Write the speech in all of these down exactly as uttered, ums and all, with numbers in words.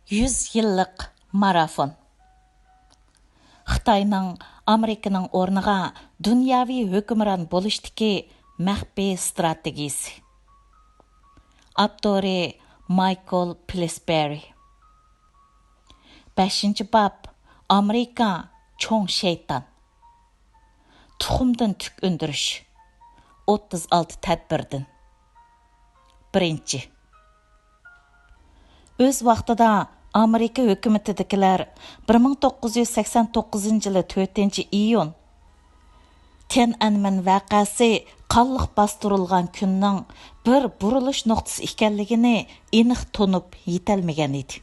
يۈز يىللىق مارافون. خىتاينىڭ ئامېرىكىنىڭ ئورنىغا دۇنياۋى ھۆكۈمران بولۇشتىكى مەخپىي ستراتېگىيىسى. ئاپتورى مايكل پىلسبېررى. بەشىنچى باب، ئامېرىكا چوڭ شەيتان. تۇخۇمدىن تۈك ئۈندۈرۈش. ئوتتۇز ئالتە تەدبىردىن. بىرىنچى. ئۆز ۋاقتىدا ئامېرىكا ھۆكۈمىتىدىكىلەر بىر مىڭ توققۇز يۈز سەكسەن توققۇزىنچى يىلى تۆتىنچى ئىيۇن، تيەنئەنمېن ۋەقەسى قانلىق باستۇرۇلغان كۈننىڭ بىر بۇرۇلۇش نۇقتىسى ئىكەنلىكىنى ئېنىق تونۇپ يېتەلمىگەن ئىدى.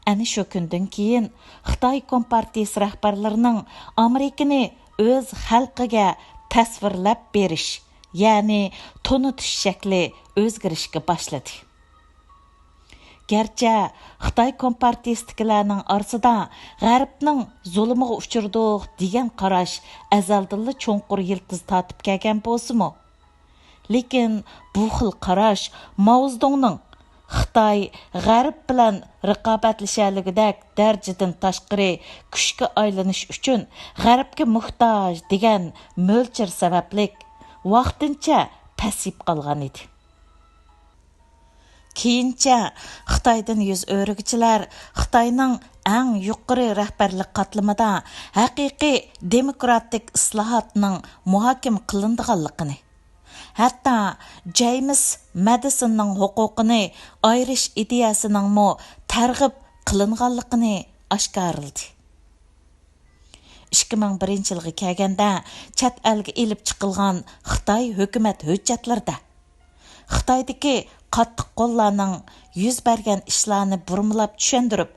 ئەنە شۇ كۈندىن كېيىن خىتاي كومپارتىيىسى رەھبەرلىرىنىڭ ئامېرىكىنى ئۆز خەلقىگە تەسۋىرلەپ بېرىش، يەنى تونۇتۇش شەكلى ئۆزگىرىشكە باشلىدى. گەرچە خىتاي كومپارتىيىسىدىكىلەرنىڭ ئارىسىدا غەربنىڭ زۇلۇمىغا ئۇچرىدۇق دېگەن قاراش ئەزەلدىنلا چوڭقۇر يىلتىز تارتىپ كەلگەن بولسىمۇ، لېكىن بۇ خىل قاراش ماۋزېدۇڭنىڭ خىتاي غەرب بىلەن رىقابەتلىشەلىگۈدەك دەرىجىدىن تاشقىرى كۈچكە ئايلىنىش ئۈچۈن غەربكە موھتاج دېگەن مۆلچەر سەۋەبلىك ۋاقتىنچە پەسىيىپ قالغان ئىدى. كېيىنچە خىتايدىن يۈز ئۆرۈگۈچىلەر خىتاينىڭ ئەڭ يۇقىرى رەھبەرلىك قاتلىمىدا ھەقىقىي دېموكراتىك ئىسلاھاتنىڭ مۇھاكىمە قىلىنىدىغانلىقىنى، ھەتتا جەيمىس مەدىسوننىڭ ھوقۇقىنى ئايرىش ئىدىيەسىنىڭمۇ تەرغىب قىلىنغانلىقىنى ئاشكارىلىدى. ئىككى مىڭ بىرىنچى يىلغا كەلگەندە، چەت ئەلگە ئېلىپ چىقىلغان خىتاي ھۆكۈمەت ھۆججەتلىرىدە خىتايدىكى قاتتىق قوللارنىڭ يۈز بەرگەن ئىشلارنى بۇرمىلاپ چۈشەندۈرۈپ،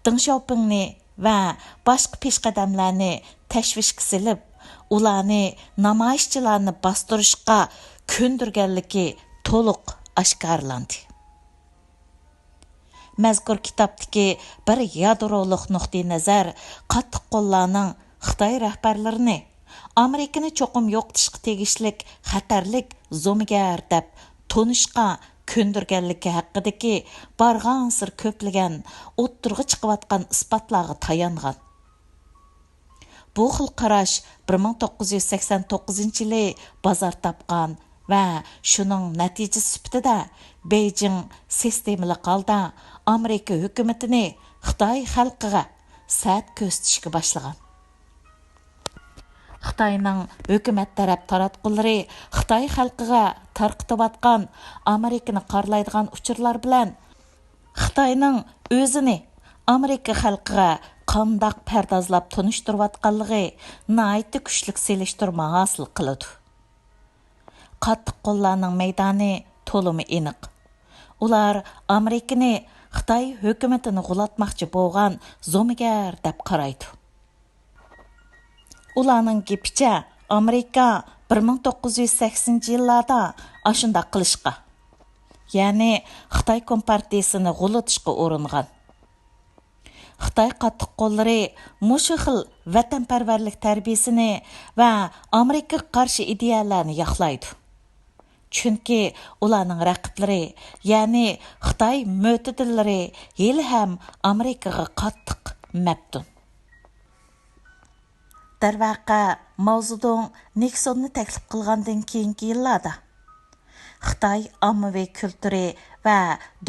دېڭ شياۋپىڭنى ۋە باشقا پېشقەدەملەرنى تەشۋىشكە سېلىپ، ئۇلارنى نامايىشچىلارنى باستۇرۇشقا كۆندۈرگەنلىكى تولۇق ئاشكارىلاندى. مەزكۇر كىتابتىكى بىر يادرولۇق نۇقتىئىنەزەر قاتتىق قوللارنىڭ خىتاي رەھبەرلىرىنى ئامېرىكىنى چوقۇم يوقىتىشقا تېگىشلىك خەتەرلىك زومىگەر دەپ تونۇشقا كۆندۈرگەنلىكى ھەققىدىكى بارغانسېرى كۆپلىگەن ئوتتۇرىغا چىقىۋاتقان ئىسپاتلارغا تايانغان. بۇ خىل قاراش بىر مىڭ توققۇز يۈز سەكسەن توققۇزىنچى يىلى بازار تاپقان ۋە شۇنىڭ نەتىجىسى سۈپىتىدە بېيجىڭ سىستېمىلىق ھالدا ئامېرىكا ھۆكۈمىتىنى خىتاي خەلقىگە سەت كۆرسىتىشكە باشلىغان. خىتاينىڭ ھۆكۈمەت تەرەپ تاراتقۇلىرى خىتاي خەلقىگە تارقىتىۋاتقان ئامېرىكىنى قارىلايدىغان ئۇچۇرلار بىلەن خىتاينىڭ ئۆزىنى ئامېرىكا خەلقىگە قانداق پەردازلاپ تونۇشتۇرۇۋاتقانلىقى ناھايىتى كۈچلۈك سېلىشتۇرما ھاسىل قىلىدۇ. قاتتىق قوللارنىڭ مەيدانى تولىمۇ ئېنىق. ئۇلار ئامېرىكىنى خىتاي ھۆكۈمىتىنى غۇلاتماقچى بولغان زومىگەر دەپ قارايدۇ. ئۇلارنىڭ گېپىچە، ئامېرىكا بىر مىڭ توققۇز يۈز سەكسىنىنچى يىللاردا ئاشۇنداق قىلىشقا، يەنى خىتاي كومپارتىيىسىنى غۇلىتىشقا ئۇرۇنغان. خىتاي قاتتىق قوللىرى مۇشۇ خىل ۋەتەنپەرۋەرلىك تەربىيىسىنى ۋە ئامېرىكىغا قارشى ئىدىيەلەرنى ياقلايدۇ. چۈنكى ئۇلارنىڭ رەقىبلىرى، يەنى خىتاي مۆتىدىللىرى ھېلىھەم ئامېرىكىغا قاتتىق مەپتۇن. دەرۋەقە، ماۋزېدۇڭ نىكسوننى تەكلىپ قىلغاندىن كېيىنكى يىللاردا خىتاي ئاممىۋى كۈلتۈرى ۋە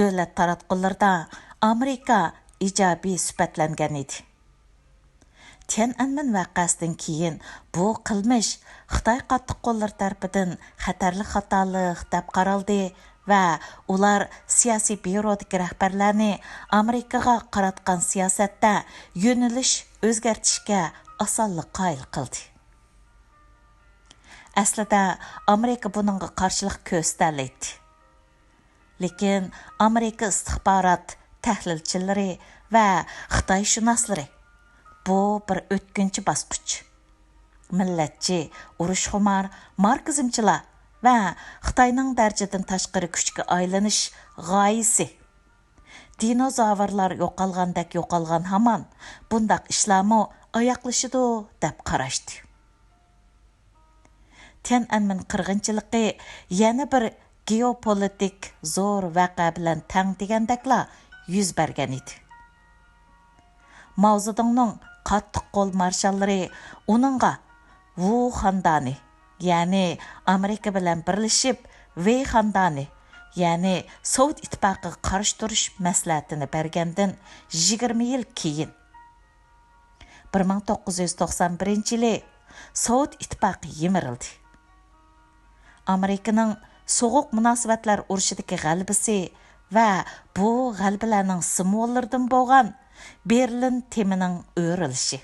دۆلەت تاراتقۇلىرىدا ئامېرىكا ئىجابىي سۈپەتلەنگەن ئىدى. تيەنئەنمېن ۋەقەسىدىن كېيىن بۇ قىلمىش خىتاي قاتتىق قوللىرى تەرىپىدىن خەتەرلىك خاتالىق دەپ قارالدى ۋە ئۇلار سىياسىي بيۇرودىكى رەھبەرلەرنى ئامېرىكىغا قاراتقان سىياسەتتە يۆنىلىش ئۆزگەرتىشكە ئاسانلا قايىل قىلدى. ئەسلىدە ئامېرىكا بۇنىڭغا قارشىلىق كۆرسىتەلەيتتى. لېكىن ئامېرىكا ئىستىخبارات تەھلىلچىلىرى ۋە خىتايشۇناسلىرى، بۇ بىر ئۆتكۈنچى باسقۇچ. مىللەتچى، ئۇرۇشخۇمار ماركسىزمچىلار ۋە خىتاينىڭ دەرىجىدىن تاشقىرى كۈچكە ئايلىنىش غايىسى، دىنوزاۋرلار يوقالغاندەك يوقالغان ھامان بۇنداق ئىشلارمۇ ئاياغلىشىدۇ دەپ قاراشتى. تيەنئەنمېن قىرغىنچىلىقى يەنە بىر گېئوپولىتىك زور ۋەقە بىلەن تەڭ دېگەندەكلا يۈز بەرگەن ئىدى. ماۋزېدۇڭنىڭ قاتتىق قول مارشاللىرى ئۇنىڭغا ۋۇ خاندانى، يەنى ئامېرىكا بىلەن بىرلىشىپ ۋېي خاندانى، يەنى سوۋېت ئىتتىپاقىغا قارشى تۇرۇش مەسلىھەتىنى بەرگەندىن يىگىرمە يىل كېيىن، بىر مىڭ توققۇز يۈز توقسان بىرىنچى يىلى سوۋېت ئىتتىپاقى يىمىرىلدى. ئامېرىكىنىڭ سوغۇق مۇناسىۋەتلەر ئۇرۇشىدىكى غەلىبىسى ۋە بۇ غەلىبىلەرنىڭ سىمۋوللىرىدىن بولغان بېرلىن تېمىنىڭ ئۆرۈلۈشى،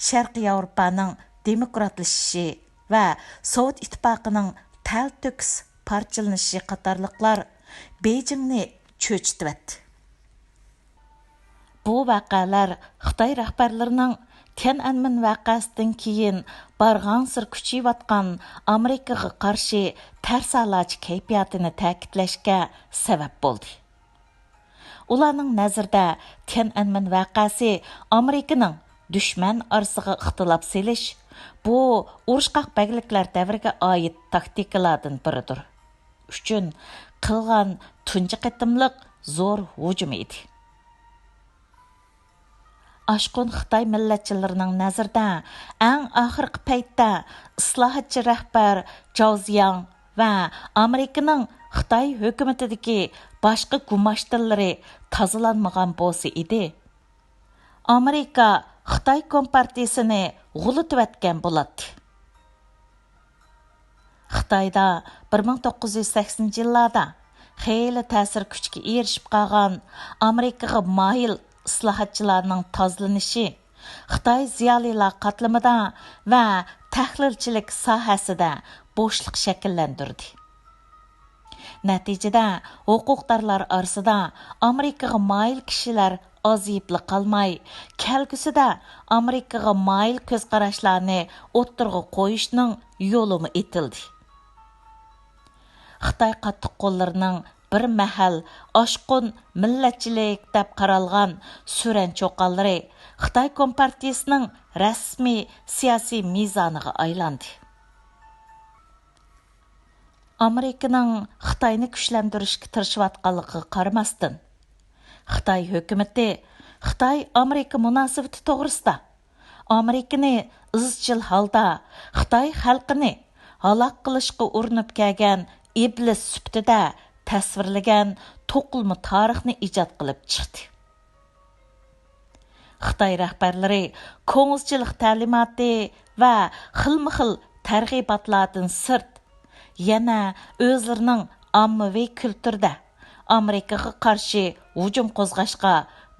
شەرقىي ياۋروپانىڭ دېموكراتلىشىشى ۋە سوۋېت ئىتتىپاقىنىڭ تەلتۆكۈس پارچىلىنىشى قاتارلىقلار بېيجىڭنى چۆچۈتۈۋەتتى. بۇ ۋەقەلەر خىتاي رەھبەرلىرىنىڭ تيەنئەنمېن ۋەقەسىدىن كېيىن بارغانسېرى كۈچىيىۋاتقان ئامېرىكىغا قارشى تەرسالاچى كەيپىياتىنى تەكىتلەشكە سەۋەب بولدى. ئۇلارنىڭ نەزىرىدە، تيەنئەنمېن ۋەقەسى ئامېرىكىنىڭ دۈشمەن ئارىسىغا ئىختىلاپ سېلىش، بۇ ئۇرۇشقاق بەگلىكلەر دەۋرىگە ئائىت تاكتىكىلاردىن بىرىدۇر. ئۈچۈن قىلغان تۇنجى قېتىملىق زور ھۇجۇمى ئىدى. ئاشقۇن خىتاي مىللەتچىلىرىنىڭ نەزىرىدە، ئەڭ ئاخىرقى پەيتتە ئىسلاھاتچى رەھبەر جاۋ زياڭ ۋە ئامېرىكىنىڭ خىتاي ھۆكۈمىتىدىكى باشقا گۇماشتىلىرى تازىلانمىغان بولسا ئىدى، ئامېرىكا خىتاي كومپارتىيىسىنى غۇلىتىۋەتكەن بولاتتى. خىتايدا بىر مىڭ توققۇز يۈز سەكسىنىنچى يىللاردا خېلى تەسىر كۈچكە ئېرىشىپ قالغان ئامېرىكىغا مايىل ئىسلاھاتچىلارنىڭ تازىلىنىشى خىتاي زىيالىيلار قاتلىمىدا ۋە تەھلىلچىلىك ساھەسىدە بوشلۇق شەكىللەندۈردى. نەتىجىدە، ھوقۇقدارلار ئارىسىدا ئامېرىكىغا مايىل كىشىلەر ئازىيىپلا قالماي، كەلگۈسىدە ئامېرىكىغا مايىل كۆز قاراشلارنى ئوتتۇرىغا قويۇشنىڭ يولىمۇ ئېتىلدى. خىتاي قاتتىق قوللىرىنىڭ بىر مەھەل ئاشقۇن مىللەتچىلىك دەپ قارالغان سۈرەن چوقانلىرى خىتاي كومپارتىيىسىنىڭ رەسمىي سىياسىي مىزانىغا ئايلاندى. ئامېرىكىنىڭ خىتاينى كۈچلەندۈرۈشكە تىرىشىۋاتقانلىقىغا قارىماستىن، خىتاي ھۆكۈمىتى خىتاي-ئامېرىكا مۇناسىۋىتى توغرىسىدا ئامېرىكىنى ئىزچىل ھالدا خىتاي خەلقىنى ھالاك قىلىشقا ئۇرۇنۇپ كەلگەن ئىبلىس سۈپىتىدە تەسۋىرلىگەن توقۇلما تارىخنى ئىجاد قىلىپ چىقتى. خىتاي رەھبەرلىرى كوڭزىچىلىق تەلىماتى ۋە خىلمۇ خىل تەرغىباتلاردىن سىرت، يەنە ئۆزلىرىنىڭ ئاممىۋى كۈلتۈرىدە ئامېرىكىغا قارشى ھۇجۇم قوزغاشقا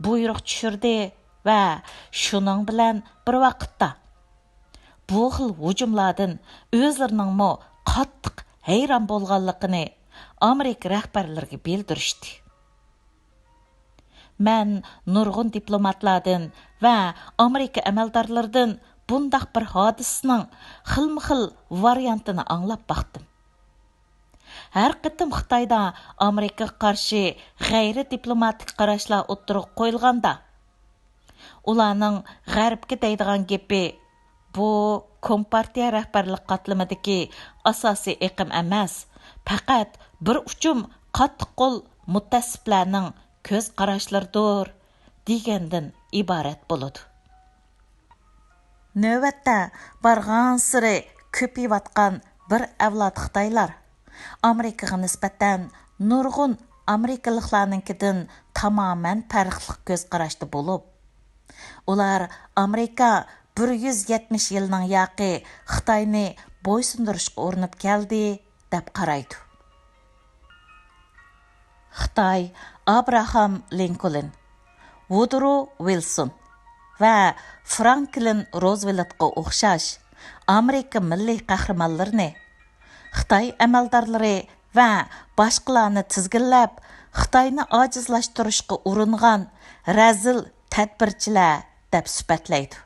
بۇيرۇق چۈشۈردى ۋە شۇنىڭ بىلەن بىر ۋاقىتتا، بۇ خىل ھۇجۇملاردىن ئۆزلىرىنىڭمۇ قاتتىق ھەيران بولغانلىقىنى ئامېرىكا رەھبەرلىرىگە بىلدۈرۈشتى. مەن نۇرغۇن دىپلوماتلاردىن ۋە ئامېرىكا ئەمەلدارلىرىدىن بۇنداق بىر ھادىسىنىڭ خىلمۇ خىل ۋارىيانتىنى ئاڭلاپ باقتىم. ھەر قېتىم خىتايدا ئامېرىكىغا قارشى غەيرىي دىپلوماتىك قاراشلار ئوتتۇرىغا قويۇلغاندا، ئۇلارنىڭ غەربكە دەيدىغان گېپى، بۇ كومپارتىيە رەھبەرلىك قاتلىمىدىكى ئاساسىي ئېقىم ئەمەس، پەقەت بىر ئۇچۇم قاتتىق قول مۇتەئەسسىپلەرنىڭ كۆز قاراشلىرىدۇر، دېگەندىن ئىبارەت بولىدۇ. نۆۋەتتە بارغانسېرى كۆپىيىۋاتقان بىر ئەۋلاد خىتايلار ئامېرىكىغا نىسبەتەن نۇرغۇن ئامېرىكىلىقلارنىڭكىدىن تامامەن پەرقلىق كۆز قاراشتا بولۇپ، ئۇلار ئامېرىكا بىر يۈز يەتمىش يىلنىڭ ياقى خىتاينى بويسۇندۇرۇشقا ئۇرۇنۇپ كەلدى، دەپ قارايدۇ. خىتاي ئابراھام لىنكولن، ۋۇدرو ۋىلسون ۋە فرانكلىن روزۋېلتقا ئوخشاش ئامېرىكا مىللىي قەھرىمانلىرىنى خىتاي ئەمەلدارلىرى ۋە باشقىلارنى تىزگىنلەپ، خىتاينى ئاجىزلاشتۇرۇشقا ئۇرۇنغان رەزىل تەدبىرچىلەر دەپ سۈپەتلەيدۇ.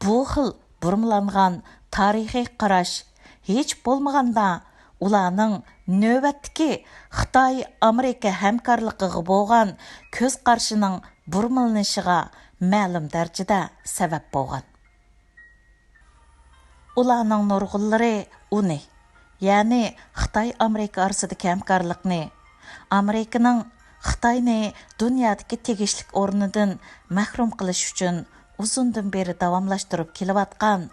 بۇ خىل بۇرمىلانغان تارىخىي قاراش ھېچ بولمىغاندا ئۇلارنىڭ نۆۋەتتىكى خىتاي-ئامېرىكا ھەمكارلىقىغا بولغان كۆز قارىشىنىڭ بۇرمىلىنىشىغا مەلۇم دەرىجىدە سەۋەب بولغان. ئۇلارنىڭ نۇرغۇنلىرى ئۇنى، يەنى خىتاي-ئامېرىكا ئارىسىدىكى ھەمكارلىقنى ئامېرىكىنىڭ خىتاينى دۇنيادىكى تېگىشلىك ئورنىدىن مەھرۇم قىلىش ئۈچۈن ئۇزۇندىن بېرى داۋاملاشتۇرۇپ كېلىۋاتقان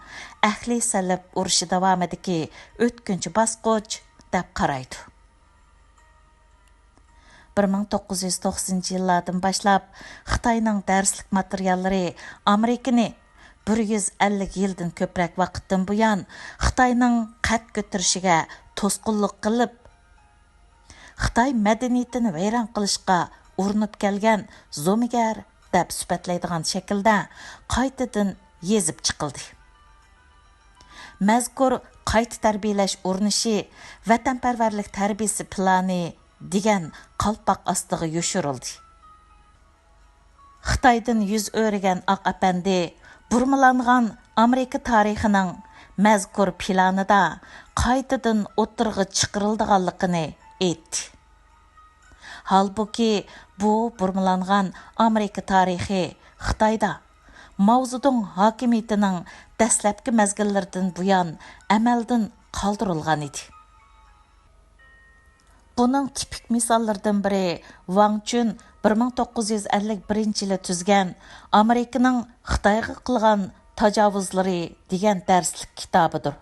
ئەھلى سەلىب ئۇرۇشى داۋامىدىكى ئۆتكۈنچى باسقۇچ دەپ قارايدۇ. بىر مىڭ توققۇز يۈز توقسىنىنچى يىللاردىن باشلاپ خىتاينىڭ دەرسلىك ماتېرىياللىرى ئامېرىكىنى بىر يۈز ئەللىك يىلدىن كۆپرەك ۋاقىتتىن بۇيان خىتاينىڭ قەد كۆتۈرۈشىگە توسقۇنلۇق قىلىپ، خىتاي مەدەنىيىتىنى ۋەيران قىلىشقا ئۇرۇنۇپ كەلگەن زومىگەر دەپ سۈپەتلەيدىغان شەكىلدە قايتىدىن يېزىپ چىقىلدى. مەزكۇر قايتا تەربىيەلەش ئۇرۇنۇشى ۋەتەنپەرۋەرلىك تەربىيەسى پىلانى دېگەن قالپاق ئاستىغا يوشۇرۇلدى. خىتايدىن يۈز ئۆرۈگەن ئاق ئەپەندى بۇرمىلانغان ئامېرىكا تارىخىنىڭ مەزكۇر پىلانىدا قايتىدىن ئوتتۇرىغا چىقىرىلىدىغانلىقىنى ئېيتتى. ھالبۇكى، بۇ بۇرمىلانغان ئامېرىكا تارىخى خىتايدا ماۋزېدۇڭ ھاكىمىيىتىنىڭ دەسلەپكى مەزگىللىرىدىن بۇيان ئەمەلدىن قالدۇرۇلغان ئىدى. بۇنىڭ تىپىك مىساللىرىدىن بىرى ۋاڭ چۈن بىر مىڭ توققۇز يۈز ئەللىك بىرىنچى يىلى تۈزگەن ئامېرىكىنىڭ خىتايغا قىلغان تاجاۋۇزلىرى دېگەن دەرسلىك كىتابىدۇر.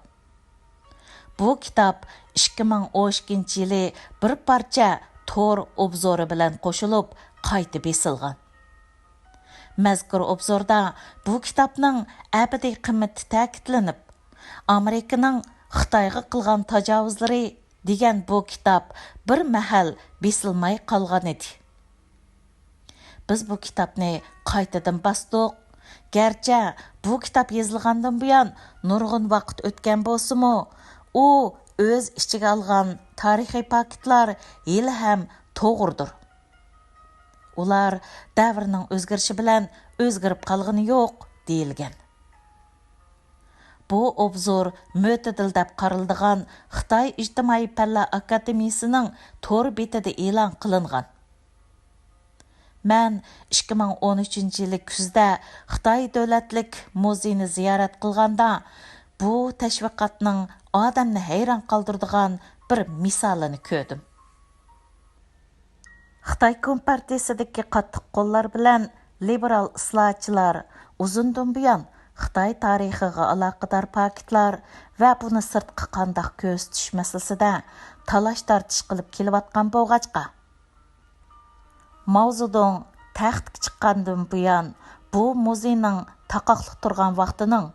بۇ كىتاب ئىككى مىڭ ئون ئىككىنچى يىلى بىر پارچە تور ئوبزورى بىلەن قوشۇلۇپ قايتا بېسىلغان. مەزكۇر ئوبزوردا بۇ كىتابنىڭ ئەبەدىي قىممىتى تەكىتلىنىپ، ئامېرىكىنىڭ خىتايغا قىلغان تاجاۋۇزلىرى دېگەن بۇ كىتاب بىر مەھەل بېسىلماي قالغانىدى. بىز بۇ كىتابنى قايتىدىن باستۇق. گەرچە بۇ كىتاب يېزىلغاندىن بۇيان نۇرغۇن ۋاقىت ئۆتكەن بولسىمۇ، ئۇ ئۆز ئىچىگە ئالغان تارىخىي پاكىتلار ھېلىھەم توغرىدۇر. ئۇلار دەۋرنىڭ ئۆزگىرىشى بىلەن ئۆزگىرىپ قالغىنى يوق دېيىلگەن. بۇ ئوبزور مۆتىدىل دەپ قارىلىدىغان خىتاي ئىجتىمائىي پەنلەر ئاكادېمىيىسىنىڭ تور بېتىدە ئېلان قىلىنغان. مەن ئىككى مىڭ ئون ئۈچىنچى يىلى كۈزدە خىتاي دۆلەتلىك مۇزېيىنى زىيارەت قىلغاندا، بۇ تەشۋىقاتنىڭ ئادەمنى ھەيران قالدۇرىدىغان بىر مىسالىنى كۆردۈم. خىتاي كومپارتىيىسىدىكى قاتتىق قوللار بىلەن لىبېرال ئىسلاھاتچىلار ئۇزۇندىن بۇيان خىتاي تارىخىغا ئالاقىدار پاكىتلار ۋە بۇنى سىرتقا قانداق كۆرسىتىش مەسىلىسىدە تالاش-تارتىش قىلىپ كېلىۋاتقان بولغاچقا، ماۋزېدۇڭ تەختكە چىققاندىن بۇيان بۇ مۇزېينىڭ تاقاقلىق تۇرغان ۋاقتىنىڭ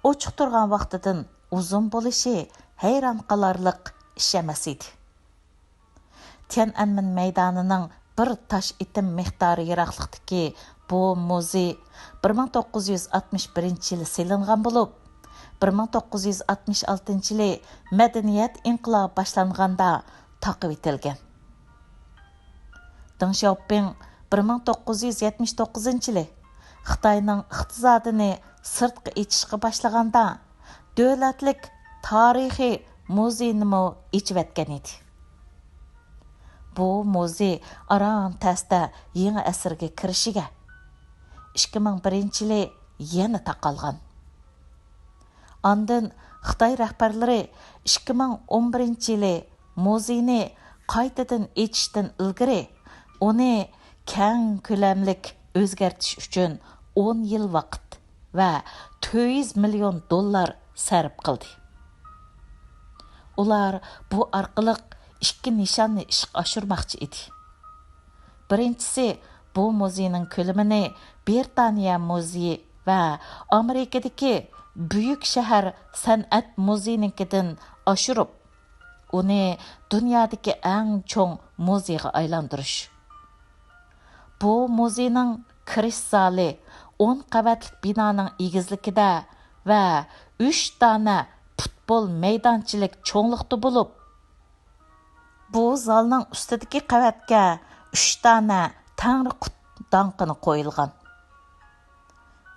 ئوچۇق تۇرغان ۋاقتىدىن ئۇزۇن بولۇشى ھەيران قالارلىق ئىش ئەمەس ئىدى. تيەنئەنمېن مەيدانىنىڭ بىر تاش ئېتىم مىقدارى يىراقلىقتىكى بۇ مۇزېي بىر مىڭ توققۇز يۈز ئاتمىش بىرىنچى يىلى سېلىنغان بولۇپ، بىر مىڭ توققۇز يۈز ئاتمىش ئالتىنچى يىلى مەدەنىيەت ئىنقىلابى باشلانغاندا تاقىۋېتىلگەن. دېڭ شياۋپىڭ بىر مىڭ توققۇز يۈز يەتمىش توققۇزىنچى يىلى خىتاينىڭ ئىقتىسادىنى سىرتقا ئېچىشقا باشلىغاندا، دۆلەتلىك تارىخىي مۇزېينىمۇ ئېچىۋەتكەن ئىدى. بۇ مۇزېي ئاران تەستە يېڭى ئەسىرگە كىرىشىگە، ئىككى مىڭ بىرىنچى يىلى يەنە تاقالغان. ئاندىن خىتاي رەھبەرلىرى ئىككى مىڭ ئون بىرىنچى يىلى مۇزېينى قايتىدىن ئېچىشتىن ئىلگىرى، ئۇنى كەڭ كۆلەملىك ئۆزگەرتىش ئۈچۈن ئون يىل ۋاقىت ۋە تۆت يۈز مىليون دوللار سەرپ قىلدى. ئۇلار بۇ ئارقىلىق ئىككى نىشاننى ئىشقا ئاشۇرماقچى ئىدى. بىرىنچىسى، بۇ مۇزېينىڭ كۆلىمىنى بىرىتانىيە مۇزېيى ۋە ئامېرىكىدىكى بۈيۈك شەھەر سەنئەت مۇزېيىنىڭكىدىن ئاشۇرۇپ، ئۇنى دۇنيادىكى ئەڭ چوڭ مۇزېيغا ئايلاندۇرۇش. بۇ مۇزېينىڭ كىرىش زالى ئون قەۋەتلىك بىنانىڭ ئېگىزلىكىدە ۋە ئۈچ دانە پۇتبول مەيدانچىلىك چوڭلۇقتا بولۇپ، بۇ زالنىڭ ئۈستىدىكى قەۋەتكە ئۈچ دانە تەڭرى قۇت داڭقىنى قويۇلغان.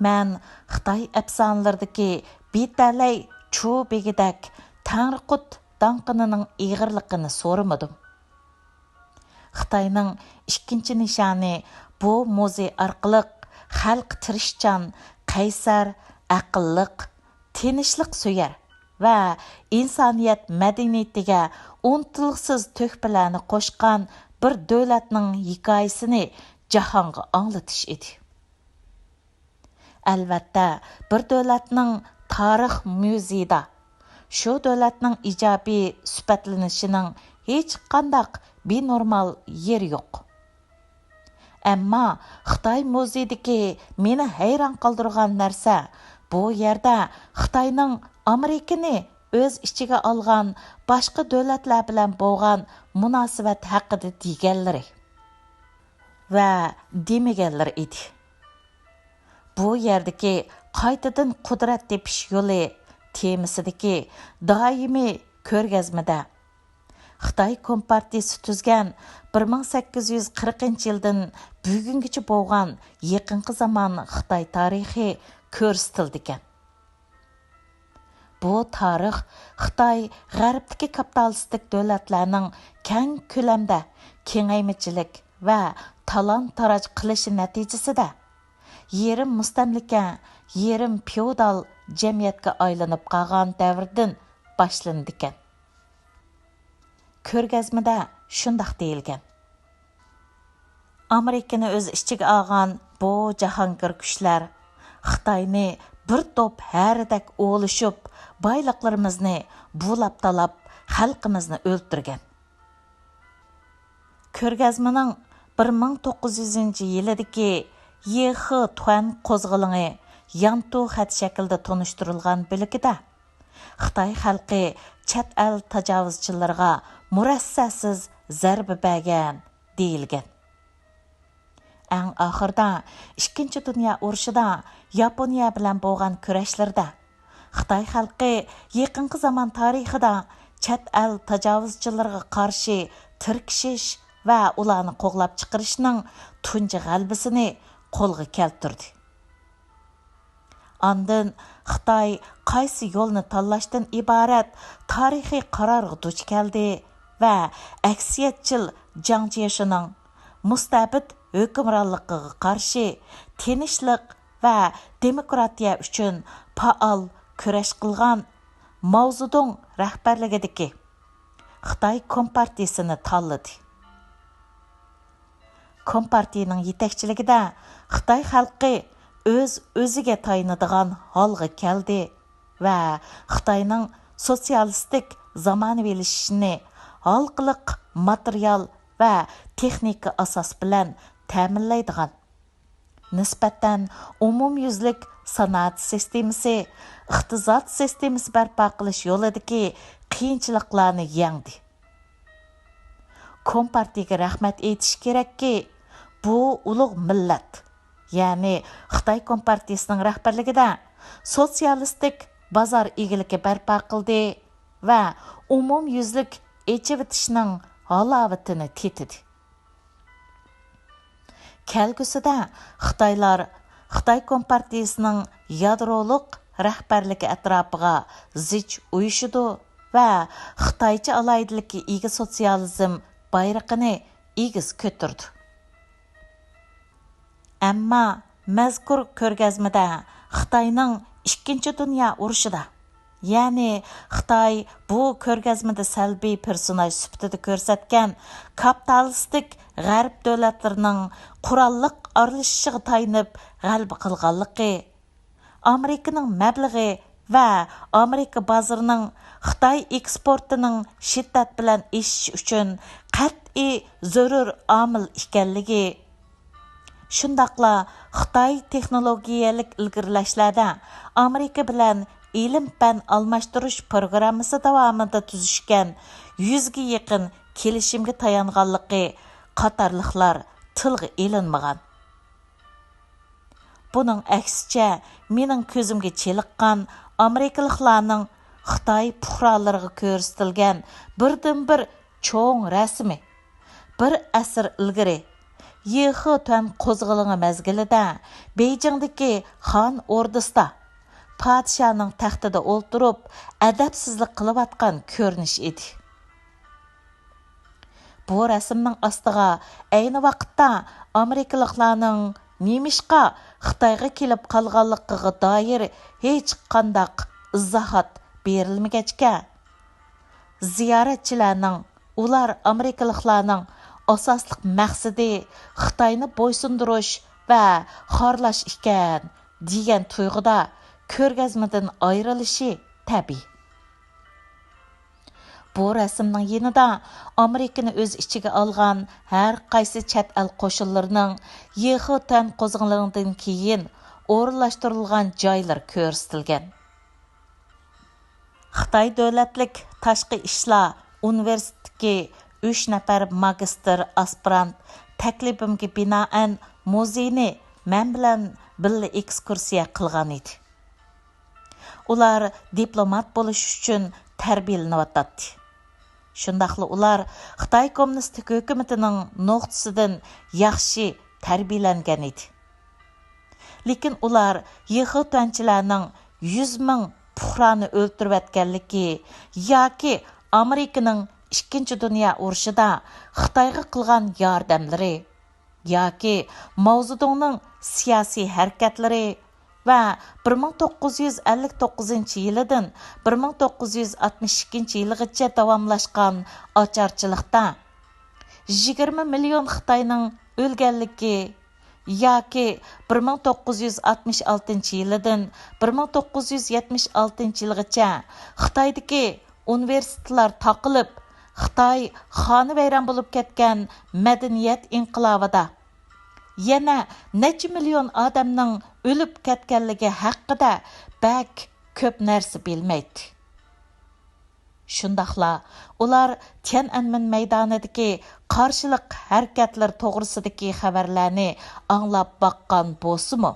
مەن خىتاي ئەپسانىلىرىدىكى بىتەلەي چۇ بېگىدەك تەڭرى قۇت داڭقىنىنىڭ ئېغىرلىقىنى سورىمىدىم. خىتاينىڭ ئىككىنچى نىشانى بۇ مۇزېي ئارقىلىق خەلقى تىرىشچان، قەيسەر، ئەقىللىق، تىنچلىق سۆيەر ۋە ئىنسانىيەت مەدەنىيىتىگە ئۇنتۇلغۇسىز تۆھپىلەرنى قوشقان بىر دۆلەتنىڭ ھېكايىسىنى جاھانغا ئاڭلىتىش ئىدى. ئەلۋەتتە، بىر دۆلەتنىڭ تارىخ مۇزېيىدا شۇ دۆلەتنىڭ ئىجابىي سۈپەتلىنىشىنىڭ ھېچقانداق بىنورمال يېرى يوق. ئەمما خىتاي مۇزېيىدىكى مېنى ھەيران قالدۇرغان نەرسە، بۇ يەردە خىتاينىڭ ئامېرىكىنى ئۆز ئىچىگە ئالغان باشقا دۆلەتلەر بىلەن بولغان مۇناسىۋەت ھەققىدە دېگەنلىرى ۋە دېمىگەنلىرى ئىدى. بۇ يەردىكى قايتىدىن قۇدرەت تېپىش يولى تېمىسىدىكى دائىمىي كۆرگەزمىدە خىتاي كومپارتىيىسى تۈزگەن بىر مىڭ سەككىز يۈز قىرىقىنچى يىلدىن بۈگۈنگىچە بولغان يېقىنقى زامان خىتاي تارىخى كۆرسىتىلىدىكەن. بۇ تارىخ خىتاي غەربتىكى كاپىتالىستىك دۆلەتلەرنىڭ كەڭ كۆلەمدە كېڭەيمىچىلىك ۋە تالان-تاراج قىلىشى نەتىجىسىدە، يېرىم مۇستەملىكە، يېرىم فېئودال جەمئىيەتكە ئايلىنىپ قالغان دەۋردىن باشلىنىدىكەن. كۆرگەزمىدە شۇنداق دېيىلگەن: ئامېرىكىنى ئۆز ئىچىگە ئالغان بۇ جاھانگىر كۈچلەر خىتاينى بىر توپ ھەرىدەك ئوۋلىشىپ، بايلىقلىرىمىزنى بۇلاپ-تالاپ، خەلقىمىزنى ئۆلتۈرگەن. كۆرگەزمىنىڭ بىر مىڭ توققۇز يۈزىنچى يىلىدىكى يېخې تۇەن قوزغىلىڭى يانتۇ خەت شەكلىدە تونۇشتۇرۇلغان بۆلىكىدە، خىتاي خەلقى چەت ئەل تاجاۋۇزچىلىرىغا مۇرەسسەسىز زەربە بەرگەن، دېيىلگەن. ئەڭ ئاخىرىدا، ئىككىنچى دۇنيا ئۇرۇشىدا ياپونىيە بىلەن بولغان كۈرەشلىرىدە، خىتاي خەلقى يېقىنقى زامان تارىخىدا چەت ئەل تاجاۋۇزچىلىرىغا قارشى تىركىشىش ۋە ئۇلارنى قوغلاپ چىقىرىشنىڭ تۇنجى غەلىبىسىنى قولغا كەلتۈردى. ئاندىن خىتاي قايسى يولنى تاللاشتىن ئىبارەت تارىخىي قارارغا دۇچ كەلدى ۋە ئەكسىيەتچىل جاڭ جيېشىنىڭ مۇستەبىت ھۆكۈمرانلىقىغا قارشى تىنچلىق ۋە دېموكراتىيە ئۈچۈن پائال كۈرەش قىلغان ماۋزېدۇڭ رەھبەرلىكىدىكى خىتاي كومپارتىيىسىنى تاللىدى. كومپارتىيىنىڭ يېتەكچىلىكىدە خىتاي خەلقى ئۆز-ئۆزىگە تايىنىدىغان ھالغا كەلدى ۋە خىتاينىڭ سوتسىيالىستىك زامانىۋىلىشىشىنى ھالقىلىق ماتېرىيال ۋە تېخنىكا ئاساس بىلەن تەمىنلەيدىغان، نىسبەتەن ئومۇميۈزلۈك سانائەت سىستېمىسى، ئىقتىساد سىستېمىسى بەرپا قىلىش يولىدىكى قىيىنچىلىقلارنى يەڭدى. كومپارتىيىگە رەھمەت ئېيتىش كېرەككى، بۇ ئۇلۇغ مىللەت، يەنى خىتاي كومپارتىيىسىنىڭ رەھبەرلىكىدە سوتسىيالىستىك بازار ئىگىلىكى بەرپا قىلدى ۋە ئومۇميۈزلۈك ئېچىۋېتىشنىڭ ھالاۋىتىنى تېتىدى. كەلگۈسىدە خىتايلار خىتاي كومپارتىيىسىنىڭ يادرولۇق رەھبەرلىكى ئەتراپىغا زىچ ئۇيۇشىدۇ ۋە خىتايچە ئالاھىدىلىككە ئىگە سوتسىيالىزم بايرىقىنى ئېگىز كۆتۈرىدۇ. ئەمما مەزكۇر كۆرگەزمىدە خىتاينىڭ ئىككىنچى دۇنيا ئۇرۇشىدا، يەنى خىتاي بۇ كۆرگەزمىدە سەلبىي پېرسوناژ سۈپىتىدە كۆرسەتكەن كاپىتالىستىك غەرب دۆلەتلىرىنىڭ قوراللىق ئارىلىشىشىغا تايىنىپ غەلىبە قىلغانلىقى، ئامېرىكىنىڭ مەبلىغى ۋە ئامېرىكا بازىرىنىڭ خىتاي ئېكسپورتىنىڭ شىددەت بىلەن ئېشىشى ئۈچۈن قەتئىي زۆرۈر ئامىل ئىكەنلىكى، شۇنداقلا خىتاي تېخنولوگىيەلىك ئىلگىرىلەشلەردە ئامېرىكا بىلەن ئىلىم-پەن ئالماشتۇرۇش پروگراممىسى داۋامىدا تۈزۈشكەن يۈزگە يېقىن كېلىشىمگە تايانغانلىقى قاتارلىقلار تىلغا ئېلىنمىغان. بۇنىڭ ئەكسىچە، مېنىڭ كۆزۈمگە چېلىققان ئامېرىكىلىقلارنىڭ خىتاي پۇقرالىرىغا كۆرسىتىلگەن بىردىنبىر چوڭ رەسىمى، بىر ئەسىر ئىلگىرى، يېخې تۈەن قوزغىلىڭى مەزگىلىدە بېيجىڭدىكى خان ئوردىسىدا پادىشاھنىڭ تەختىدە ئولتۇرۇپ، ئەدەپسىزلىك قىلىۋاتقان كۆرۈنۈش ئىدى. بۇ رەسىمنىڭ ئاستىغا ئەينى ۋاقىتتا ئامېرىكىلىقلارنىڭ نېمىشقا خىتايغا كېلىپ قالغانلىقىغا دائىر ھېچقانداق ئىزاھات بېرىلمىگەچكە، زىيارەتچىلەرنىڭ ئۇلار ئامېرىكىلىقلارنىڭ ئاساسلىق مەقسىتى خىتاينى بويسۇندۇرۇش ۋە خارلاش ئىكەن، دېگەن تۇيغۇدا كۆرگەزمىدىن ئايرىلىشى تەبىئىي. بۇ رەسىمنىڭ يېنىدا ئامېرىكىنى ئۆز ئىچىگە ئالغان ھەر قايسى چەت ئەل قوشۇنلىرىنىڭ يىخېتۈەن قوزغىلىڭىدىن كېيىن ئورۇنلاشتۇرۇلغان جايلىرى كۆرسىتىلگەن. خىتاي دۆلەتلىك تاشقى ئىشلار ئۇنىۋېرسىتېتىدىكى ئۈچ نەپەر ماگىستىر ئاسپىرانت تەكلىپىمگە بىنائەن مۇزېينى مەن بىلەن بىللە ئېكسكۇرسىيە قىلغان ئىدى. ئۇلار دىپلومات بولۇش ئۈچۈن تەربىيەلىنىۋاتاتتى. شۇنداقلا ئۇلار خىتاي كوممۇنىستىك ھۆكۈمىتىنىڭ نۇقتىسىدىن ياخشى تەربىيەلەنگەن ئىدى. لېكىن ئۇلار يىخېتۈەنچىلەرنىڭ يۈز مىڭ پۇقرانى ئۆلتۈرۈۋەتكەنلىكى ياكى ئامېرىكىنىڭ ئىككىنچى دۇنيا ئۇرۇشىدا خىتايغا قىلغان ياردەملىرى ياكى ماۋزېدۇڭنىڭ سىياسىي ھەرىكەتلىرى ۋە بىر مىڭ توققۇز يۈز ئەللىك توققۇزىنچى يىلىدىن بىر مىڭ توققۇز يۈز ئاتمىش ئىككىنچى يىلىغىچە داۋاملاشقان ئاچارچىلىقتا يىگىرمە مىليون خىتاينىڭ ئۆلگەنلىكى ياكى بىر مىڭ توققۇز يۈز ئاتمىش ئالتىنچى يىلىدىن بىر مىڭ توققۇز يۈز يەتمىش ئالتىنچى يىلغىچە خىتايدىكى ئۇنىۋېرسىتېتلار تاقىلىپ، خىتاي خانىۋەيران بولۇپ كەتكەن مەدەنىيەت ئىنقىلابىدا يەنە نەچچە مىليون ئادەمنىڭ ئۆلۈپ كەتكەنلىكى ھەققىدە بەك كۆپ نەرسە بىلمەيتتى. شۇنداقلا ئۇلار تيەنئەنمېن مەيدانىدىكى قارشىلىق ھەرىكەتلىرى توغرىسىدىكى خەۋەرلەرنى ئاڭلاپ باققان بولسىمۇ،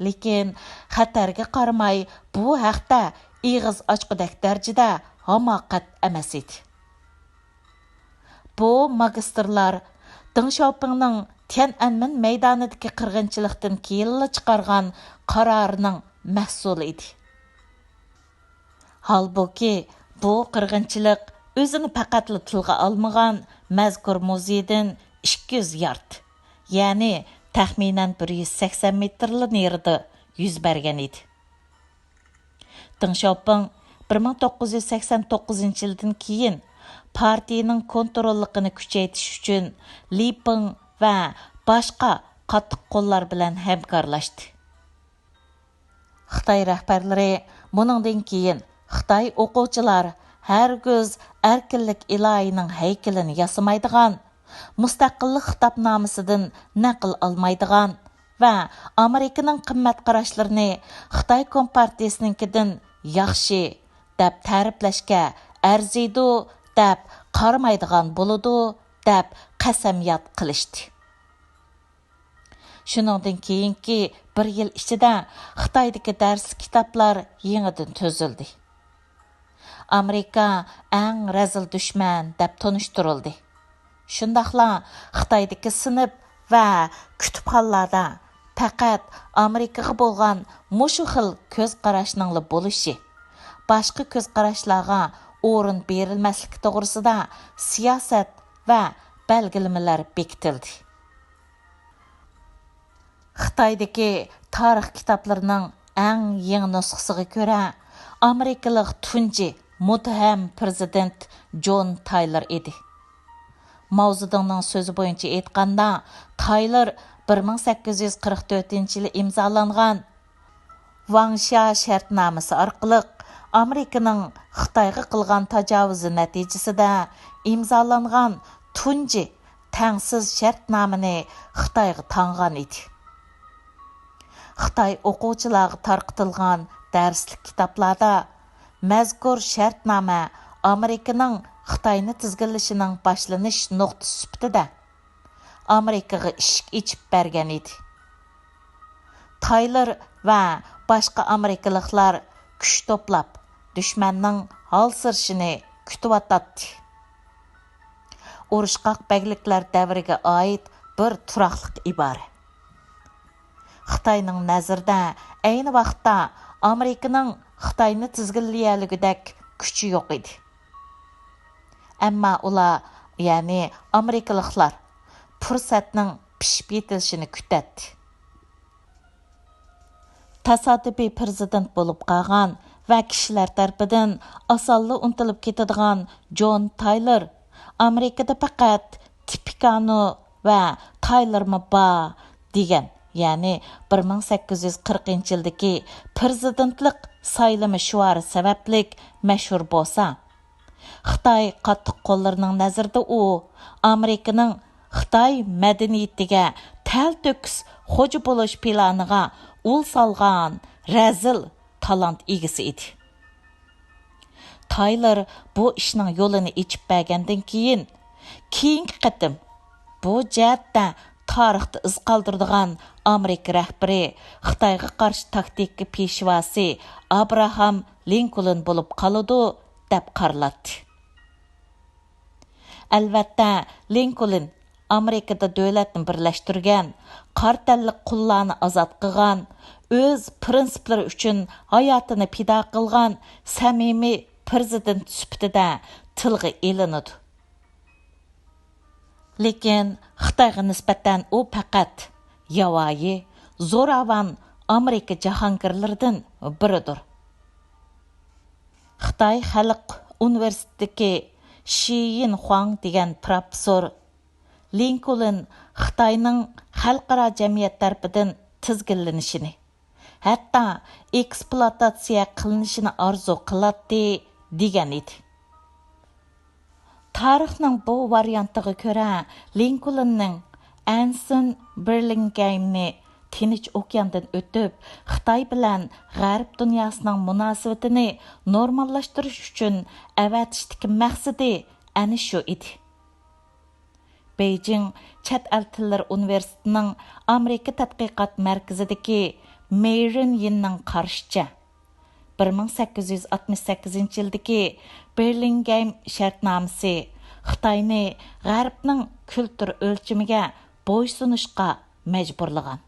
لېكىن خەتەرگە قارىماي بۇ ھەقتە ئېغىز ئاچقۇدەك دەرىجىدە ھاماقەت ئەمەس ئىدى. بۇ ماگىستىرلار دېڭ شياۋپىڭنىڭ تيەنئەنمېن مەيدانىدىكى قىرغىنچىلىقتىن كېيىنلا چىقارغان قارارىنىڭ مەھسۇلى ئىدى. ھالبۇكى، بۇ قىرغىنچىلىق ئۆزىنى پەقەتلا تىلغا ئالمىغان مەزكۇر مۇزېيدىن ئىككى يۈز يارد، يەنى تەخمىنەن بىر يۈز سەكسەن مېتىرلا نېرىدا يۈز بەرگەن ئىدى. دېڭ شياۋپىڭ بىر مىڭ توققۇز يۈز سەكسەن توققۇزىنچى يىلدىن كېيىن پارتىيىنىڭ كونتروللۇقىنى كۈچەيتىش ئۈچۈن لى پېڭ ۋە باشقا قاتتىق قوللار بىلەن ھەمكارلاشتى. خىتاي رەھبەرلىرى بۇنىڭدىن كېيىن خىتاي ئوقۇغۇچىلار ھەرگىز ئەركىنلىك ئىلاھىنىڭ ھەيكىلىنى ياسىمايدىغان، مۇستەقىللىق خىتابنامىسىدىن نەقىل ئالمايدىغان ۋە ئامېرىكىنىڭ قىممەت قاراشلىرىنى خىتاي كومپارتىيىسىنىڭكىدىن ياخشى دەپ تەرىپلەشكە ئەرزىيدۇ دەپ قارىمايدىغان بولىدۇ دەپ قەسەمياد قىلىشتى. شۇنىڭدىن كېيىنكى بىر يىل ئىچىدە خىتايدىكى دەرسلىك كىتابلار يېڭىدىن تۈزۈلدى. ئامېرىكا ئەڭ رەزىل دۈشمەن دەپ تونۇشتۇرۇلدى. شۇنداقلا خىتايدىكى سىنىپ ۋە كۇتۇپخانىلاردا پەقەت ئامېرىكىغا بولغان مۇشۇ خىل كۆز قاراشنىڭلا بولۇشى، باشقا كۆز قاراشلارغا ئورۇن بېرىلمەسلىكى توغرىسىدا سىياسەت ۋە بەلگىلىمىلەر بېكىتىلدى. خىتايدىكى تارىخ كىتابلىرىنىڭ ئەڭ يېڭى نۇسخىسىغا كۆرە، ئامېرىكىلىق تۇنجى مۇتتەھەم پىرېزىدېنت جون تايلور ئىدى. ماۋزېدۇڭنىڭ سۆزى بويىچە ئېيتقاندا، تايلور بىر مىڭ سەككىز يۈز قىرىق تۆتىنچى يىلى ئىمزالانغان ۋاڭشيا شەرتنامىسى ئارقىلىق ئامېرىكىنىڭ خىتايغا قىلغان تاجاۋۇزى نەتىجىسىدە ئىمزالانغان تۇنجى تەڭسىز شەرتنامىنى خىتايغا تاڭغان ئىدى. خىتاي ئوقۇغۇچىلارغا تارقىتىلغان دەرسلىك كىتابلاردا مەزكۇر شەرتنامە ئامېرىكىنىڭ خىتاينى تىزگىنلىشىنىڭ باشلىنىش نۇقتىسى سۈپىتىدە ئامېرىكىغا ئىشىك ئېچىپ بەرگەن ئىدى. تايلور ۋە باشقا ئامېرىكىلىقلار كۈچ توپلاپ، دۈشمەننىڭ ھالسىرىشىنى كۈتۈۋاتاتتى. ئۇرۇشقاق بەگلىكلەر دەۋرىگە ئائىت بىر تۇراقلىق ئىبارە. خىتاينىڭ نەزىرىدە ئەينى ۋاقىتتا ئامېرىكىنىڭ خىتاينى تىزگىنلىيەلىگۈدەك كۈچى يوق ئىدى. ئەمما ئۇلار، يەنى ئامېرىكىلىقلار، پۇرسەتنىڭ پىشىپ يېتىلىشىنى كۈتەتتى. تاسادىپىي پىرېزىدېنت بولۇپ قالغان ۋە كىشىلەر تەرىپىدىن ئاسانلا ئۇنتۇلۇپ كېتىدىغان جون تايلور ئامېرىكىدا پەقەت تىپىك كانو ۋە تايلېرمۇ بار دېگەن، يەنى بىر مىڭ سەككىز يۈز قىرىقىنچى يىلدىكى پىرېزىدېنتلىق سايلىمى شوئارى سەۋەبلىك مەشھۇر بولسا، خىتاي قاتتىق قوللىرىنىڭ نەزىرىدە ئۇ ئامېرىكىنىڭ خىتاي مەدەنىيىتىگە تەلتۆكۈس خوجا بولۇش پىلانىغا ئۇل سالغان رەزىل تالانت ئىگىسى ئىدى. تايلېر بۇ ئىشنىڭ يولىنى ئېچىپ بەرگەندىن كېيىن، كېيىنكى قېتىم بۇ جەھەتتە تارىختا ئىز قالدۇرىدىغان ئامېرىكا رەھبىرى خىتايغا قارشى تاكتىكا پېشۋاسى ئابراھام لىنكولن بولۇپ قالىدۇ، دەپ قارىلاتتى. ئەلۋەتتە، لىنكولن ئامېرىكىدا دۆلەتنى بىرلەشتۈرگەن، قارا تەنلىك قۇللارنى ئازاد قىلغان، ئۆز پىرىنسىپلىرى ئۈچۈن ھاياتىنى پىدا قىلغان سەمىمىي پىرېزىدېنت سۈپىتىدە تىلغا ئېلىنىدۇ. لېكىن خىتايغا نىسبەتەن ئۇ پەقەت ياۋايى، زوراۋان ئامېرىكا جاھانگىرلىرىدىن بىرىدۇر. خىتاي خەلق ئۇنىۋېرسىتېتىدىكى شى يىنخۇاڭ دېگەن پروفېسسور لىنكولن خىتاينىڭ خەلقئارا جەمئىيەت تەرىپىدىن تىزگىنلىنىشىنى، ھەتتا ئېكسپلۇئاتاتسىيە قىلىنىشىنى ئارزۇ قىلاتتى، دېگەن ئىدى. تارىخنىڭ بۇ ۋارىيانتىغا كۆرە، لىنكولننىڭ ئەنسون بېرلىنگېيمنى تىنچ ئوكياندىن ئۆتۈپ، خىتاي بىلەن غەرب دۇنياسىنىڭ مۇناسىۋىتىنى نورماللاشتۇرۇش ئۈچۈن ئەۋەتىشتىكى مەقسىتى ئەنە شۇ ئىدى. بېيجىڭ چەت ئەل تىللىرى ئۇنىۋېرسىتېتىنىڭ ئامېرىكا تەتقىقات مەركىزىدىكى مېيرىن يىننىڭ قارىشىچە، بىر مىڭ سەككىز يۈز ئاتمىش سەككىزىنچى يىلدىكى بېرلىنگېيم شەرتنامىسى خىتاينى غەربنىڭ كۈلتۈر ئۆلچىمىگە بويسۇنۇشقا مەجبۇرلىغان.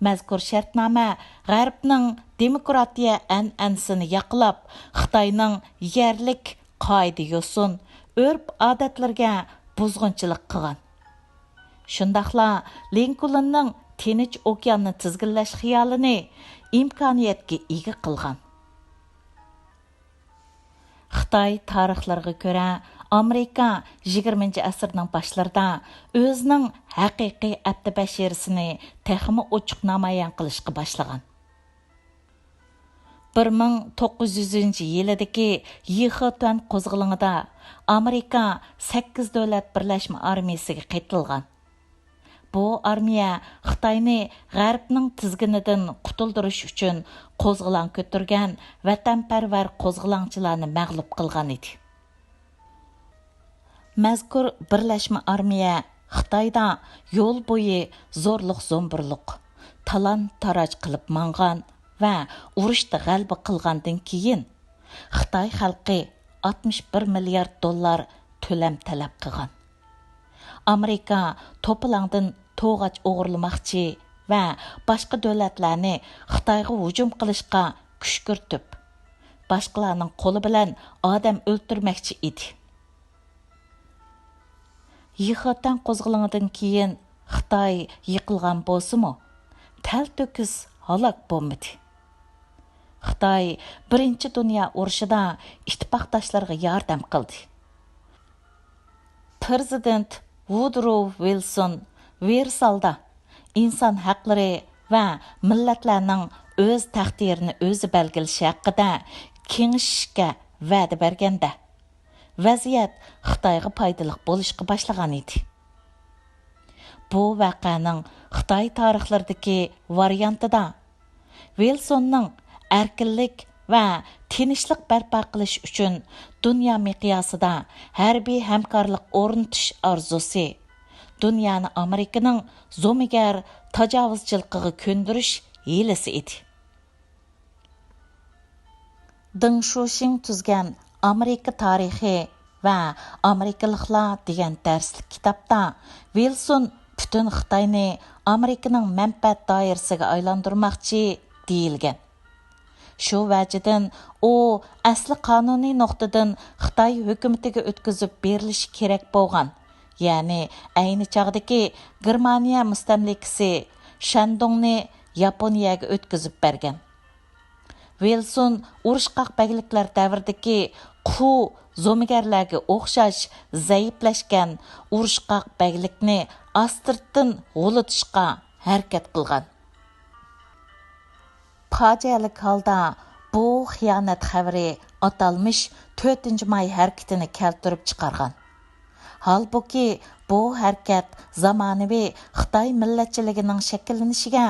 مەزكۇر شەرتنامە غەربنىڭ دېموكراتىيە ئەنئەنىسىنى ياقلاپ، خىتاينىڭ يەرلىك قائىدە-يوسۇن، ئۆرپ-ئادەتلىرىگە بۇزغۇنچىلىق قىلغان. شۇنداقلا لىنكولننىڭ تىنچ ئوكياننى تىزگىنلەش خىيالىنى ئىمكانىيەتكە ئىگە قىلغان. خىتاي تارىخلىرىغا كۆرە، ئامېرىكا يىگىرمىنچى ئەسىرنىڭ باشلىرىدا ئۆزىنىڭ ھەقىقىي ئەپتى بەشىرىسىنى تېخىمۇ ئوچۇق نامايان قىلىشقا باشلىغان. بىر مىڭ توققۇز يۈزىنچى يىلىدىكى يىخېتۈەن قوزغىلىڭىدا ئامېرىكا سەككىز دۆلەت بىرلەشمە ئارمىيىسىگە قېتىلغان. بۇ ئارمىيە خىتاينى غەربنىڭ تىزگىنىدىن قۇتۇلدۇرۇش ئۈچۈن قوزغىلاڭ كۆتۈرگەن ۋەتەنپەرۋەر قوزغىلاڭچىلارنى مەغلۇپ قىلغان ئىدى. مەزكۇر بىرلەشمە ئارمىيە خىتايدا يول بويى زورلۇق-زومبۇرلۇق، تالان-تاراج قىلىپ ماڭغان ۋە ئۇرۇشتا غەلىبە قىلغاندىن كېيىن، خىتاي خەلقى ئاتمىش بىر مىليارد دوللار تۆلەم تەلەپ قىلغان. ئامېرىكا توپىلاڭدىن توغاچ ئوغرىلىماقچى ۋە باشقا دۆلەتلەرنى خىتايغا ھۇجۇم قىلىشقا كۈشكۈرتۈپ، باشقىلارنىڭ قولى بىلەن ئادەم ئۆلتۈرمەكچى ئىدى. يىخېتەن قوزغىلىڭىدىن كېيىن خىتاي يىقىلغان بولسىمۇ، تەلتۆكۈس ھالاك بولمىدى. خىتاي بىرىنچى دۇنيا ئۇرۇشىدا ئىتتىپاقداشلىرىغا ياردەم قىلدى. پىرېزىدېنت ۋۇدرو ۋىلسون ۋېرسالدا ئىنسان ھەقلىرى ۋە مىللەتلەرنىڭ ئۆز تەقدىرىنى ئۆزى بەلگىلىشى ھەققىدە كېڭىشىشكە ۋەدە بەرگەندە، ۋەزىيەت خىتايغا پايدىلىق بولۇشقا باشلىغان ئىدى. بۇ ۋەقەنىڭ خىتاي تارىخلىرىدىكى ۋارىيانتىدا ۋىلسوننىڭ ئەركىنلىك ۋە تىنچلىق بەرپا قىلىش ئۈچۈن دۇنيا مىقياسىدا ھەربىي ھەمكارلىق ئورنىتىش ئارزۇسى، دۇنيانى ئامېرىكىنىڭ زومىگەر تاجاۋۇزچىلىقىغا كۆندۈرۈش ھىيلىسى ئىدى. دېڭ شۇشىڭ تۈزگەن ئامېرىكا تارىخى ۋە ئامېرىكىلىقلار دېگەن دەرسلىك كىتابتا ۋىلسون پۈتۈن خىتاينى ئامېرىكىنىڭ مەنپەئەت دائىرىسىگە ئايلاندۇرماقچى دېيىلگەن. شۇ ۋەجىدىن ئۇ ئەسلى قانۇنىي نۇقتىدىن خىتاي ھۆكۈمىتىگە ئۆتكۈزۈپ بېرىلىشى كېرەك بولغان، يەنى ئەينى چاغدىكى گېرمانىيە مۇستەملىكىسى شەندۇڭنى ياپونىيەگە ئۆتكۈزۈپ بەرگەن. ۋىلسون ئۇرۇشقاق بەگلىكلەر دەۋرىدىكى قۇ زومىگەرلەرگە ئوخشاش زەئىپلەشكەن ئۇرۇشقاق بەگلىكنى ئاستىرتتىن غۇلىتىشقا ھەرىكەت قىلغان. پاجىئەلىك ھالدا بۇ خىيانەت خەۋىرى ئاتالمىش تۆتىنچى ماي ھەرىكىتىنى كەلتۈرۈپ چىقارغان. ھالبۇكى، بۇ ھەرىكەت زامانىۋى خىتاي مىللەتچىلىكىنىڭ شەكىللىنىشىگە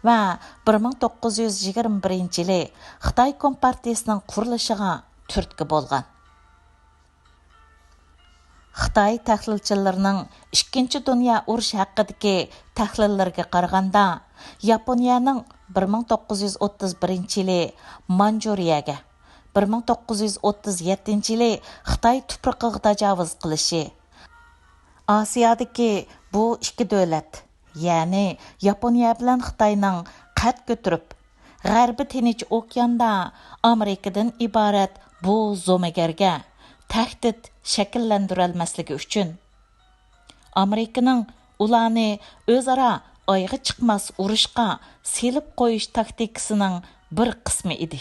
ۋە بىر مىڭ توققۇز يۈز يىگىرمە بىرىنچى يىلى خىتاي كومپارتىيىسىنىڭ قۇرۇلۇشىغا تۈرتكە بولغان. خىتاي تەھلىلچىلىرىنىڭ ئىككىنچى دۇنيا ئۇرۇشى ھەققىدىكى تەھلىللىرىگە قارىغاندا، ياپونىيەنىڭ بىر مىڭ توققۇز يۈز ئوتتۇز بىرىنچى يىلى مانجۇرىيەگە، بىر مىڭ توققۇز يۈز ئوتتۇز يەتتىنچى يىلى خىتاي تۇپرىقىغا تاجاۋۇز قىلىشى، ئاسىيادىكى بۇ ئىككى دۆلەت، يەنى ياپونىيە بىلەن خىتاينىڭ قەد كۆتۈرۈپ، غەربىي تىنچ ئوكياندا ئامېرىكىدىن ئىبارەت بۇ زومىگەرگە تەھدىت شەكىللەندۈرەلمەسلىكى ئۈچۈن، ئامېرىكىنىڭ ئۇلارنى ئۆزئارا ئايىغى چىقماس ئۇرۇشقا سېلىپ قويۇش تاكتىكىسىنىڭ بىر قىسمى ئىدى.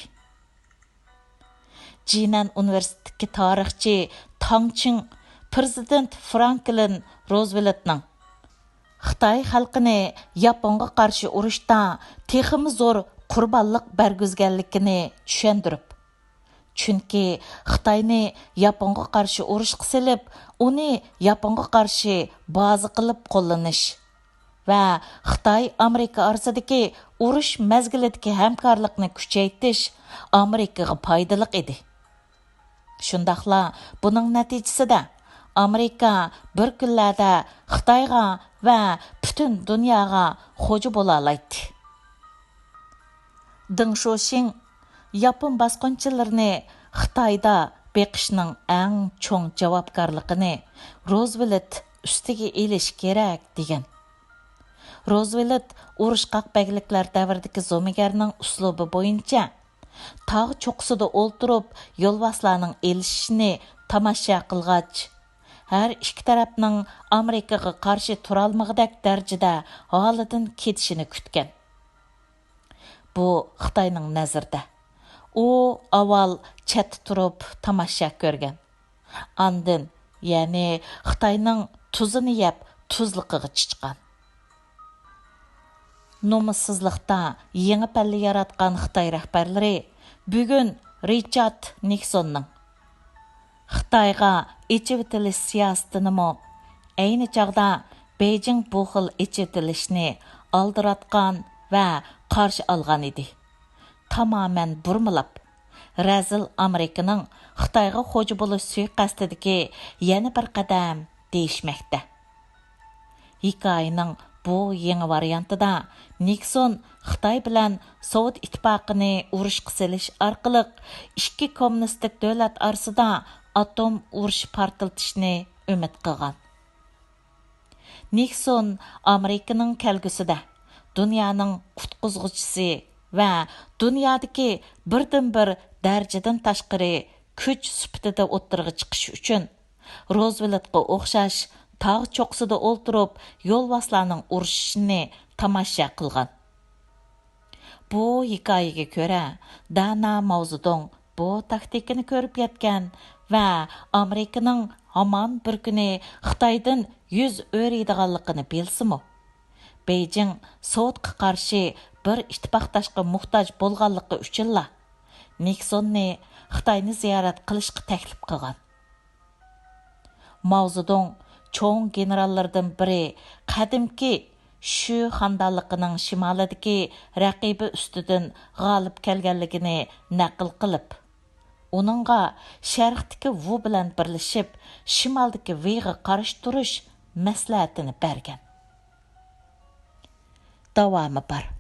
جىنەن ئۇنىۋېرسىتېتىدىكى تارىخچى تاڭ چىڭ پىرېزىدېنت فرانكلىن روزۋېلتنىڭ خىتاي خەلقىنى ياپونغا قارشى ئۇرۇشتا تېخىمۇ زور قۇربانلىق بەرگۈزگەنلىكىنى چۈشەندۈرۈپ، چۈنكى خىتاينى ياپونغا قارشى ئۇرۇشقا سېلىپ، ئۇنى ياپونغا قارشى بازا قىلىپ قوللىنىش ۋە خىتاي ئامېرىكا ئارىسىدىكى ئۇرۇش مەزگىلىدىكى ھەمكارلىقنى كۈچەيتىش ئامېرىكىغا پايدىلىق ئىدى. شۇنداقلا بۇنىڭ نەتىجىسىدە ئامېرىكا بىر كۈنلەردە خىتايغا ۋە پۈتۈن دۇنياغا خوجا بولالايتتى. دېڭ شوشىڭ ياپون باسقۇنچىلىرىنى خىتايدا بېقىشنىڭ ئەڭ چوڭ جاۋابكارلىقىنى روزۋېلت ئۈستىگە ئېلىشى كېرەك، دېگەن. روزۋېلت ئۇرۇشقاق بەگلىكلەر دەۋرىدىكى زومىگەرنىڭ ئۇسلۇبى بويىچە، تاغ چوققىسىدا ئولتۇرۇپ يولۋاسلارنىڭ ئېلىشىشىنى تاماشا قىلغاچ، ھەر ئىككى تەرەپنىڭ ئامېرىكىغا قارشى تۇرالمىغۇدەك دەرىجىدە ھالىدىن كېتىشىنى كۈتكەن. بۇ خىتاينىڭ نەزىرىدە. ئۇ ئاۋۋال چەتتە تۇرۇپ تاماشا كۆرگەن. ئاندىن، يەنى خىتاينىڭ تۇزىنى يەپ، تۇزلۇقىغا چىچقان. نومۇسسىزلىقتا يېڭى پەللە ياراتقان خىتاي رەھبەرلىرى بۈگۈن رىچارد نىكسوننىڭ خىتايغا ئېچىۋېتىلىش سىياسىتىنىمۇ، ئەينى چاغدا بېيجىڭ بۇ خىل ئېچىۋېتىلىشنى ئالدىراتقان ۋە قارشى ئالغان ئىدى. تامامەن بۇرمىلاپ، رەزىل ئامېرىكىنىڭ خىتايغا خوجا بولۇش سۇيىقەستىدىكى يەنە بىر قەدەم دېيىشمەكتە. ھېكايىنىڭ بۇ يېڭى ۋارىيانتىدا نىكسون خىتاي بىلەن سوۋېت ئىتتىپاقىنى ئۇرۇشقا سېلىش ئارقىلىق ئىككى كوممۇنىستىك دۆلەت ئارىسىدا ئاتوم ئۇرۇشى پارتلىتىشنى ئۈمىد قىلغان. نىكسون ئامېرىكىنىڭ كەلگۈسىدە دۇنيانىڭ قۇتقۇزغۇچىسى ۋە دۇنيادىكى بىردىنبىر دەرىجىدىن تاشقىرى كۈچ سۈپىتىدە ئوتتۇرىغا چىقىشى ئۈچۈن، روزۋېلتقا ئوخشاش تاغ چوققىسىدا ئولتۇرۇپ يولۋاسلارنىڭ ئۇرۇشۇشىنى تاماشا قىلغان. بۇ ھېكايىگە كۆرە، دانا ماۋزېدۇڭ بۇ تاكتىكىنى كۆرۈپ يەتكەن ۋە ئامېرىكىنىڭ ھامان بىر كۈنى خىتايدىن يۈز ئۆرۈيدىغانلىقىنى بىلسىمۇ، بېيجىڭ سوۋېتقا قارشى بىر ئىتتىپاقداشقا موھتاج بولغانلىقى ئۈچۈنلا، نىكسوننى خىتاينى زىيارەت قىلىشقا تەكلىپ قىلغان. ماۋزېدۇڭ چوڭ گېنېراللىرىدىن بىرى، قەدىمكى شۈ خاندانلىقىنىڭ شىمالىدىكى رەقىبى ئۈستىدىن غالىب كەلگەنلىكىنى نەقىل قىلىپ، ئۇنىڭغا شەرقتىكى ۋۇ بىلەن بىرلىشىپ، شىمالدىكى ۋېيغا قارشى تۇرۇش مەسلىھەتىنى بەرگەن. داۋامى بار.